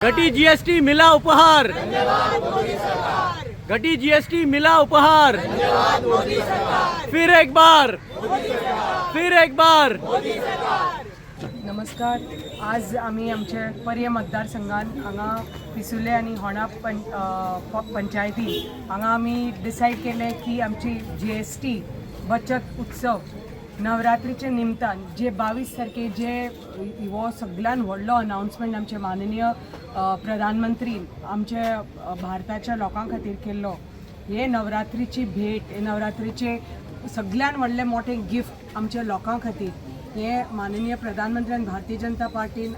घटी जीएसटी मिला उपहार, घटी जीएसटी मिला उपहार। फिर एक बार, फिर एक बार। नमस्कार। आज आमी आमचे पर्ये मतदारसंघात हांगा पिसुर्ले आनी होणा पंचायती हांगा आमी डिसायड केलें की आमची जीएसटी बचत उत्सव नवरात्रीच्या निमतान जे 22 तारखे जे हो सगळ्यान व्हडलो अनावन्समेंट आमचे माननीय प्रधानमंत्री आमचे भारताच्या लोकां खातीर केल्लो, हे नवरात्रीची भेट, हे नवरात्रीचे सगळ्यान व्हडलें मोठें गिफ्ट आमच्या लोकां खातीर हे माननीय प्रधानमंत्र्यान भारतीय जनता पार्टीन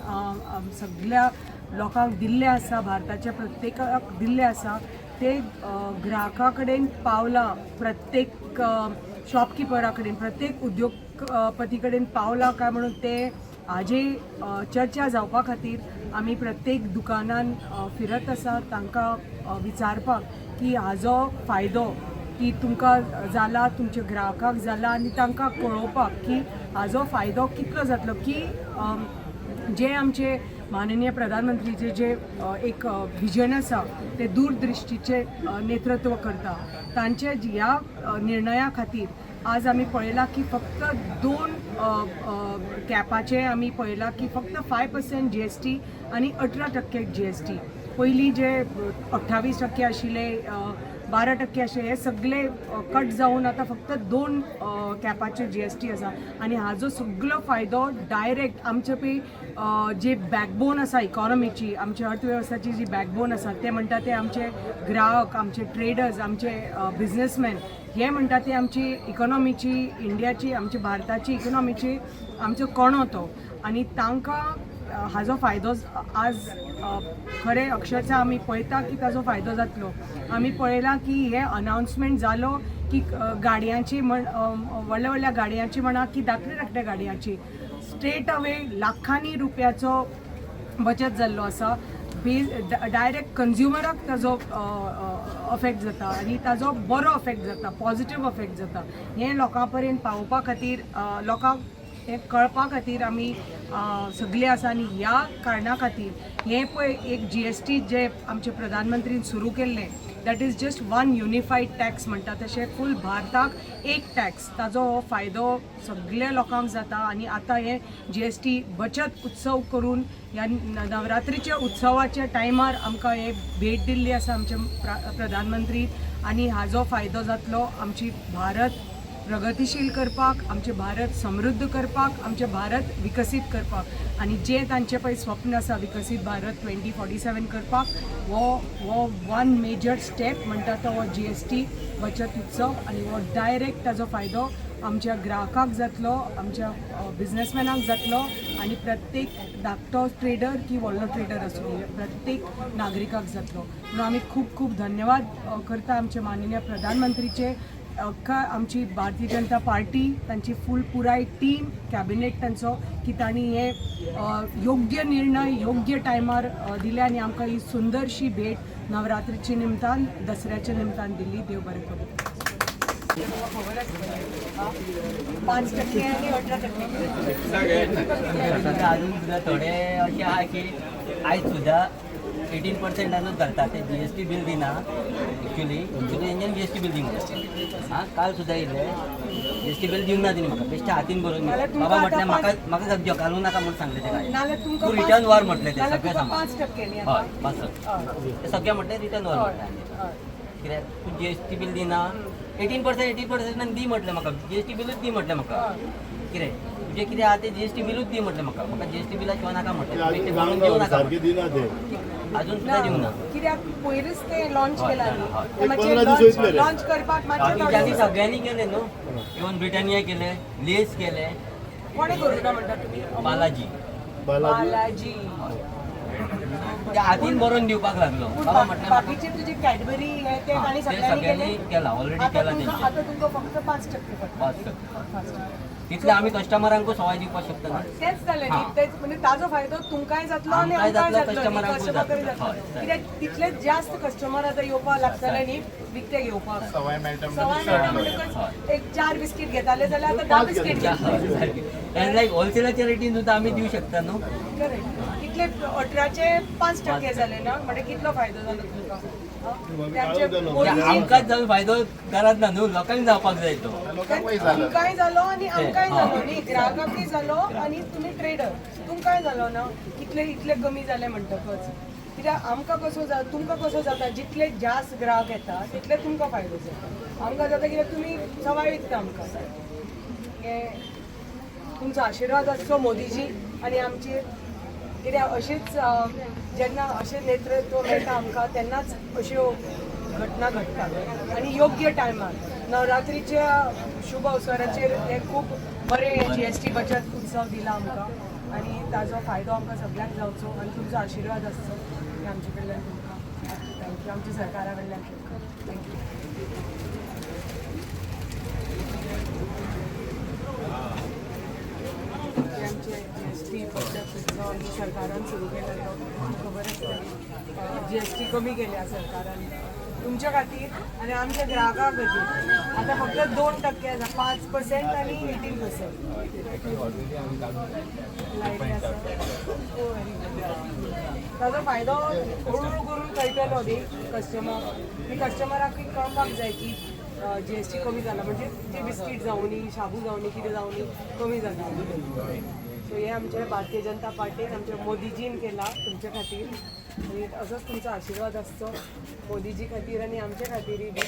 सगळ्या लोकांक दिल्लें आसा, भारताच्या प्रत्येकाक दिल्लें आसा। ते ग्राहका कडेन पावलां, प्रत्येक शॉपकिपरा कडेन, प्रत्येक उद्योगपती कडेन पावलां काय म्हणून ते हाजे चर्चा जावपा खातीर आमी प्रत्येक दुकानान फिरत आसा, तांकां विचारपाक की हाजो फायदो की तुमकां जाला, तुमच्या ग्राहकाक जाला आनी तांकां कळोवपाक की हाजो फायदो कितलो जातलो की जे आमचे माननीय प्रधानमंत्रीचे जे एक विजन आसा, ते दूरदृश्टीचे नेतृत्व करता, तांचे ह्या निर्णया खातीर आज आमी पळयलां की फक्त दोन कॅपाचे आमी पळयलां की फक्त 5% जीएसटी आनी 18% जीएसटी। पयलीं जे 28% आशिल्ले, 12% आशिल्ले, हे सगळे कट जावन आतां फक्त दोन कॅपाचे जीएसटी आसा आनी हाजो सगळो फायदो डायरेक्ट आमचे पळय जे बॅकबोन आसा इकॉनॉमीची, आमच्या अर्थवेवस्थाची जी बॅकबोन आसा, ते म्हणटा ते आमचे ग्राहक, आमचे ट्रेडर्स, आमचे बिझनेसमॅन, हे म्हणटा ते आमची इकॉनॉमीची, इंडियाची, आमच्या भारताची इकॉनॉमीची आमचो कणो तो आनी तांकां हाजो फायदो आज खरें अक्षरशः आमी पळयता की ताजो फायदो जातलो। आमी पळयलां की हे अनावन्समेंट जालो की गाडयांची म्हण, व्हडल्या व्हडल्या गाडयांची म्हणा की धाकट्या धाकट्या गाडयांची, स्ट्रेट अवे लाखांनी रुपयाचो बचत जाल्लो आसा। बेज डायरेक्ट कंज्युमराक ताजो अफेक्ट जाता आनी ताजो बरो अफेक्ट जाता, पॉझिटीव अफेक्ट जाता। हें लोकां पर्यंत पावोवपा खातीर, लोकांक हें कळपा खातीर आमी सगळे आसा आनी ह्या कारणा खातीर हें पळय एक जीएसटी जे आमचे प्रधानमंत्रीन सुरू केल्लें, that is just one unified tax म्हणटा तशें फूल भारताक एक टॅक्स, ताजो हो फायदो सगळ्या लोकांक जाता। आनी आतां हे जीएसटी बचत उत्सव करून ह्या नवरात्रीच्या उत्सवाच्या टायमार आमकां हे भेट दिल्ली आसा आमचे प्रधानमंत्री आनी हाजो फायदो जातलो आमची भारत प्रगतीशील करपाक, आमचें भारत समृद्ध करपाक, आमचें भारत विकसीत करपाक आनी जे तांचें पळय स्वप्न आसा, विकसीत भारत 2047 करपाक, हो हो वन मेजर स्टेप म्हणटा तो हो जीएसटी बचत उत्सव आनी हो डायरेक्ट ताजो फायदो आमच्या ग्राहकाक जातलो, आमच्या बिझनेसमॅनाक जातलो आनी प्रत्येक धाकटो ट्रेडर की व्हडलो ट्रेडर आसूं, प्रत्येक नागरिकाक जातलो। म्हणून आमी खूब खूब धन्यवाद करता आमचे माननीय प्रधानमंत्रीचे, अख्खा आमची भारतीय जनता पार्टी, तांची फूल पुराय टीम, कॅबिनेट तांचो की तांणी हे योग्य निर्णय योग्य टायमार दिले आनी आमकां ही सुंदरशी भेट नवरात्रीच्या निमतान, दसऱ्याच्या निमतान दिली। देव बरें करूं। खबर आसतलें, 5% आनी 18%। सध्या अजून सुद्धा थोडे अशे आहा की आयज सुद्धा 18%नूच घालता ते। जीएसटी बील दिना। एक्चुली एक्चुली तेंच्यानी जीएसटी बील दिवंक जाय। आं, काल सुद्धा येयले, जीएसटी बील दिवंक ना तेणी म्हाका। बेश्टे हातीन बरोवन नाल्यार दिलें। तुमकां बाबा म्हटलें आतां म्हाका म्हाका सामकें घालूं नाका म्हूण सांगलें तेका। नाल्यार तुमकां तूं रिटर्न व्हर म्हटलें तें नाल्यार सगळें तुमकां सामान। 5% न्ही आतां? हय, 5%। ते सगळें म्हटलें रिटर्न व्हर म्हटलें। आनी कित्याक तूं जीएसटी बील दिना? 18%, 18%न दी म्हटलें म्हाका। जीएसटी बिलूच दी म्हटलें म्हाका। कितें तुजें कितें आहा तें जीएसटी बिलूच दी म्हटलें म्हाका। म्हाका जीएसटी बिला शिवाय नाका म्हटलें। बेश्टें बरोवन दिवं नाका सारकें म्हटलें। दिना ते। अजून सुद्धा दिवंक ना। कित्याक पयरूच ते लॉन्च केला न्ही, ते एक मातशें 15 दीस लॉन्च वयतले रे। लॉन्च करपाक मातशें बाकीच्यांनी थोडे सगळ्यांनी केले न्हू, इवन ब्रिटानिया केले, लेस केले। कोणें करूं ना म्हणटा तुमी? बालाजी। बालाजी। बालाजी। ते हातीन बरोवन दिवपाक लागलो पूण बाबा म्हटलें म्हाका बाकीचे तुजे कॅडबरी हे ते हां, तांणी ते सगळ्यांनी सगळ्यांनी केले। केला, ऑलरेडी आता केला तुमकां तेंचे। आता तुमकां फक्त 5% पडटा। 5%। 5%। तितले आमी कस्टमरांकूय सवाय दिवपाक शकता न्हू। तेच जालें न्ही। तेच म्हणजे ताजो फायदो तुमकांय जातलो आनी आमकांय आमकांय जातलो, जातलो न्ही, कस्टमरांकूय कस्टमराकूय जातलो। जातलो। हय। कित्याक तितलेच जास्त कस्टमर आतां येवपाक लागतले न्ही विकते घेवपाक। सवाय मेळटा। सवाय मेळटा म्हणटकच एक चार बिस्कीट घेताले जाल्यार आतां 10 बिस्कीट घेतले। एन्ड लायक होलसेलाच्या रेटीन सुद्दां आमी दिवं शकता न्हू। करेक्ट। कितले 18चे 5% जाले ना, म्हणजे कितलो फायदो जालो तुमकां? ते आमचे मोदीजी आमकांच जावन फायदो गरज ना न्हू, लोकांक जावपाक जाय तो. तुमकांय जालो आनी आमकांय जालो न्ही, ग्राहकांकय जालो आनी तुमी ट्रेडर तुमकांय जालो ना. इतले इतले कमी जाले म्हणटकच कित्याक आमकां कसो जाता, तुमकां कसो जाता, जितले जास्त ग्राहक येता तितले तुमकां फायदो जाता. आमकां जाता कित्याक तुमी सवाय विकता आमकां. हे तुमचो आशिर्वाद आसचो मोदीजी आनी आमचेर, कित्याक अशीच जेन्ना अशें नेतृत्व मेळटा आमकां तेन्नाच अश्यो घटना घडटात आनी योग्य टायमार नवरात्रीच्या शुभ अवसराचेर हे खूब बरें जीएसटी बचत उत्सव दिला आमकां आनी ताजो फायदो आमकां सगळ्यांक जावचो आनी तुमचो आशिर्वाद आसचो हे आमचे कडल्यान तुमकां. Thank you. आमच्या सरकारा कडल्यान तुमकां thank you. आमचे जीएसटी बचत उत्सव आमच्या सरकारान सुरू केला तो खबर आसतली. जीएसटी कमी केल्या सरकारान तुमच्या खातीर आनी आमच्या ग्राहकां खातीर. आतां फक्त 2% आसा, 5% आनी 18% लायिल्ले आसा. ताजो फायदो हळू करून कळटलो न्ही कस्टमर. ती कस्टमराकूय कळपाक जाय की जीएसटी कमी जाला, म्हणजे जे बिस्कीट जावनी, शाबू जावनी, कितें जावनी कमी जाला. सो हे आमचे भारतीय जनता पार्टीन आमच्या मोदीजीन केला तुमच्या खातीर आनी असोच तुमचो आशिर्वाद आसचो मोदीजी खातीर आनी आमच्या खातीरय बी.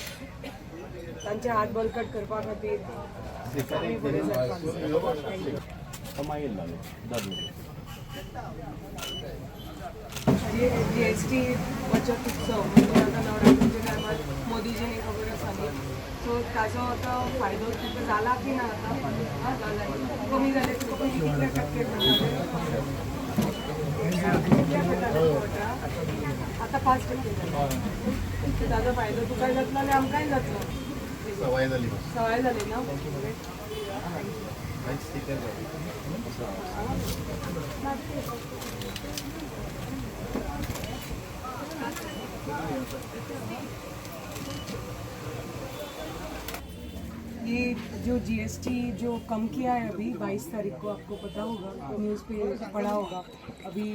तांचे हात बळकट करपा खातीर आमी फुडें सरपाक जाय. Thank you. GST बचत उत्सव म्हणजे आतां नवरात्रीच्या टायमार मोदीजींनी खबर आसा न्ही, सो ताजो आतां फायदो तुका जाला की ना? आतां जाला, कमी जाले तुका पयलीं कितले टक्के पडटाले? कितले पडटाले? 18, आतां 5% जाले. ताजो फायदो तुकाय जातलो आनी आमकांय जातलो. सवाय जाली. सवाय जाली ना. ये जो जीएसटी जो कम किया है अभी 22 तारीख को, आपको पता होगा, न्यूज़ पे पढ़ा होगा अभी.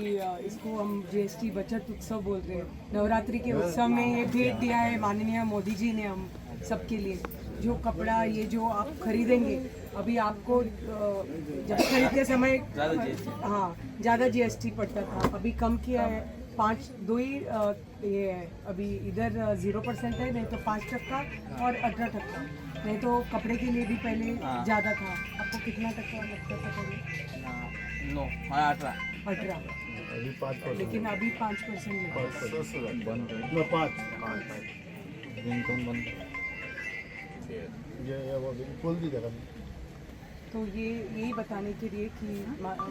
इसको हम जीएसटी बचत उत्सव बोल रहे हैं. नवरात्रि के उत्सव में ये भेंट दिया है माननीय मोदी जी ने हम सबके लिए. जो कपड़ा ये जो आप खरीदेंगे अभी, आपको जब खरीदते समय, हाँ, ज़्यादा जीएसटी पड़ता था, अभी कम किया है. 5 2 ही ये है अभी, इधर 0% है, नहीं तो 5% और 18%. नहीं तो कपड़े के लिए भी पहले ज़्यादा था. आपको कितना टक्का लगता था पहले? नो, 18. 18, लेकिन अभी 5%. 5 खोल दी. तो ये यही बताने के लिए कि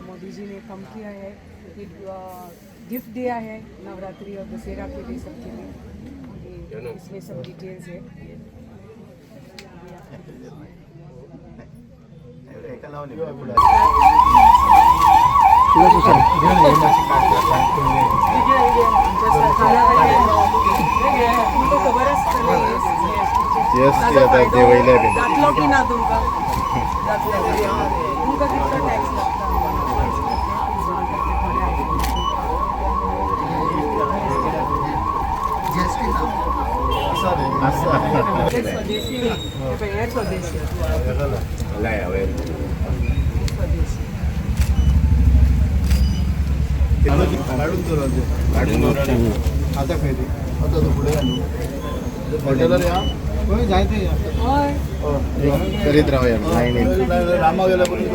मोदी जी ने कम किया है, ये गिफ्ट दिया है नवरात्रि और दशहरा के लिए सबके लिए. ये इसमें सब डिटेल्स है. एका लावली. आमच्या सरकारा तुमकां खबर आसतलें. Yes, ताजो आता फायदो देवयल्या बी. जातलो की ना तुमकां? जातलो. तुमकां कितलो टॅक्स लागता? आसा. हे स्वदेशी न्ही. हे पळय, हे स्वदेशी, हे स्वदेशी. काडून दवर. आता खंय ते, आता तो फुडें हॉटेलार या, खंय जाय ते या. हय. करीत रावया लायनीन रामा गेल्या पर्यंत.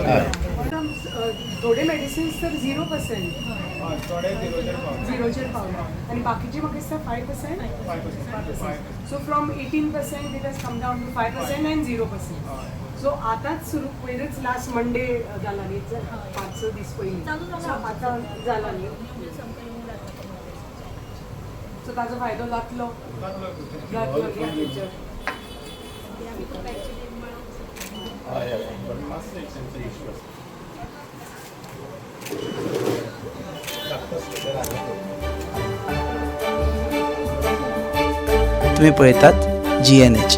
थोडे मेडिसिन्स तर 0%, झिरोचेर पावला आनी बाकीचे म्हाका दिसता 5%, 5%. So from 18% it has come down to 5% and 0%. So आतांच सुरू, पयरच लास्ट मंडे जाला न्ही, 5-6 दीस पयलीं. सो आतां जाला न्ही. सो ताजो फायदो जातलो, जातलो न्ही फ्युचर. हय हय, पण मातसो एक तेंचो इश्यू आसा. धाकटो स्टिकर आसा. तुम्ही पळयतात जीएनएच.